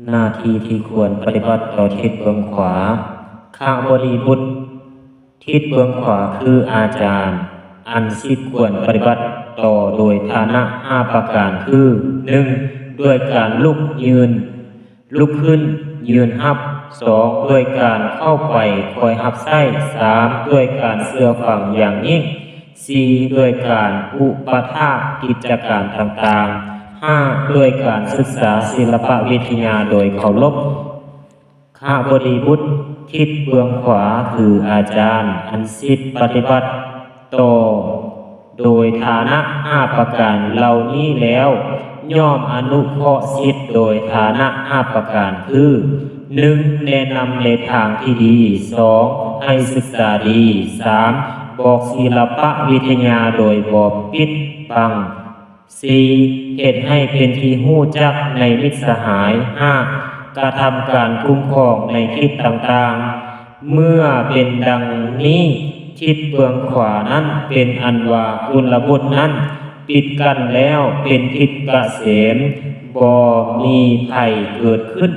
ໜ້າທີ່ທີ່ຄວນປະຕິບັດຕໍ່ທິດເບື້ອງຂວາ. ຂະບໍດີບຸດ, ທິດເບື້ອງຂວາຄືອາຈານ, ອັນສິດຄວນປະຕິບັດຕໍ່ໂດຍຖານະຫ້າປະການຄື ໜຶ່ງ ດ້ວຍການລຸກຢືນ, ລຸກຂຶ້ນ, ຢືນຮັບ, ສອງ ດ້ວຍການເຂົ້າໄປຄອຍຮັບໃຊ້, ສາມ ດ້ວຍການເຊື່ອຟັງຢ່າງຍິ່ງ, ສີ່ ດ້ວຍການອຸປະຖາກກິດຈະການຕ່າງໆ, ຫ້າ ດ້ວຍການສຶກສາສິລະປະວິທະຍາໂດຍເຄົາລົບ. ຂະບໍດີບຸດ, ທິດເບື້ອງຂວາຄືອາຈານ, ອັນສິດປະຕິບັດຕໍ່ໂດຍຖານະຫ້າປະການເຫຼົ່ານີ້ແລ້ວ, ຍ່ອມອະນຸເຄາະສິດໂດຍຖານະຫ້າປະການຄື ໜຶ່ງ ແນະນຳໃນທາງທີ່ດີ, ສອງ ໃຫ້ສຶກສາດີ, ສາມ ບອກສິລະປະວິທະຍາໂດຍບໍ່ປິດບັງ, ສີ່ ເຮັດໃຫ້ເປັນທີ່ຮູ້ຈັກໃນມິດສະຫາຍ, ຫ້າ ກະທຳການຄຸ້ມຄອງໃນທິດຕ່າງໆ. ເມື່ອເປັນດັ່ງນີ້, ທິດເບື້ອງຂວານັ້ນເປັນອັນວ່າກຸນລະບຸດນັ້ນປິດກັ້ນແລ້ວເປັນທິດກະເສມ, ບໍ່ມີໄພເກີດຂຶ້ນ